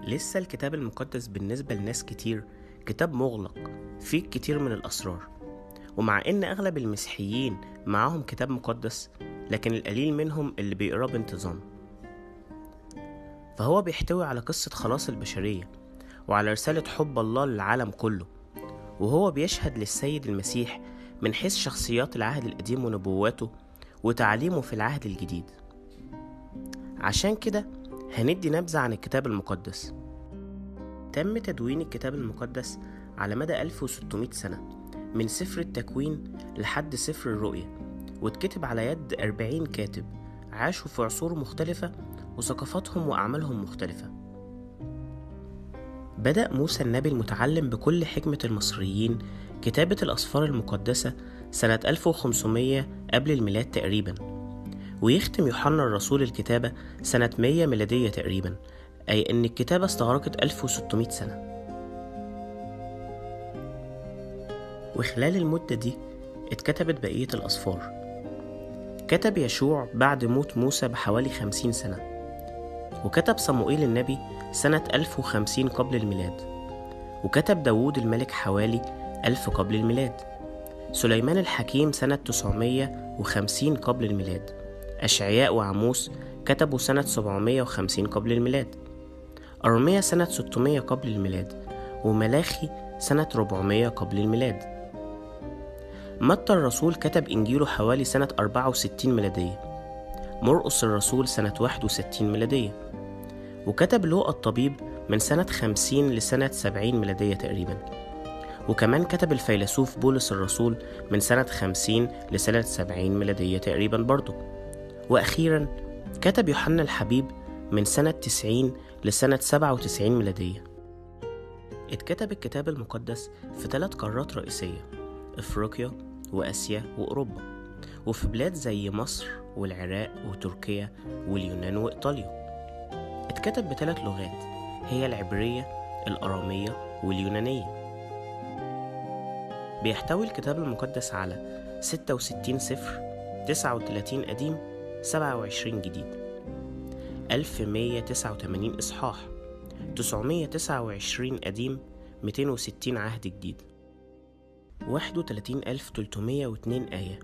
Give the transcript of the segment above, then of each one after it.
لسه الكتاب المقدس بالنسبة لناس كتير كتاب مغلق فيه كتير من الأسرار، ومع إن أغلب المسيحيين معاهم كتاب مقدس، لكن القليل منهم اللي بيقراه بانتظام. فهو بيحتوي على قصة خلاص البشرية وعلى رسالة حب الله للعالم كله، وهو بيشهد للسيد المسيح من حيث شخصيات العهد القديم ونبواته وتعليمه في العهد الجديد. عشان كده هندي نبذة عن الكتاب المقدس. تم تدوين الكتاب المقدس على مدى 1600 سنة من سفر التكوين لحد سفر الرؤيا، واتكتب على يد 40 كاتب عاشوا في عصور مختلفة وثقافاتهم وأعمالهم مختلفة. بدأ موسى النبي المتعلم بكل حكمة المصريين كتابة الأسفار المقدسة سنة 1500 قبل الميلاد تقريبا، ويختم يوحنا الرسول الكتابة سنة 100 ميلادية تقريبا، أي أن الكتابة استغرقت 1600 سنة. وخلال المدة دي اتكتبت بقية الأسفار. كتب يشوع بعد موت موسى بحوالي 50 سنة، وكتب صموئيل النبي سنة 1050 قبل الميلاد، وكتب داود الملك حوالي 1000 قبل الميلاد، سليمان الحكيم سنة 950 قبل الميلاد، أشعياء وعموس كتبوا سنة 750 قبل الميلاد، أرميا سنة 600 قبل الميلاد، وملاخي سنة 400 قبل الميلاد. متى الرسول كتب إنجيله حوالي سنة 64 ميلادية، مرقس الرسول سنة 61 ميلادية، وكتب لوقا الطبيب من سنة 50 لسنة 70 ميلادية تقريبا، وكمان كتب الفيلسوف بولس الرسول من سنة 50 لسنة 70 ميلادية تقريبا برضو، وأخيرا كتب يوحنا الحبيب من سنة 90 لسنة 97 ميلادية. اتكتب الكتاب المقدس في 3 قارات رئيسية، إفريقيا وآسيا وأوروبا، وفي بلاد زي مصر والعراق وتركيا واليونان وإيطاليا. اتكتب ب3 لغات هي العبرية، الأرامية واليونانية. بيحتوي الكتاب المقدس على 66 سفر، 39 قديم، 27 جديد، 1189 إصحاح، 929 قديم، 260 عهد جديد، 31302 آية،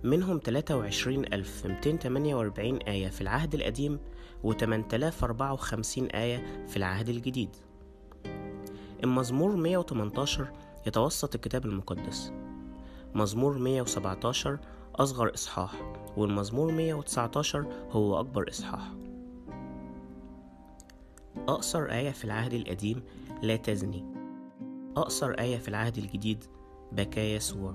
منهم 23248 آية في العهد القديم و8054 آية في العهد الجديد. المزمور 118 يتوسط الكتاب المقدس، مزمور 117 أصغر إصحاح، والمزمور 119 هو أكبر إصحاح. أقصر آية في العهد القديم لا تزني، أقصر آية في العهد الجديد بكى يسوع.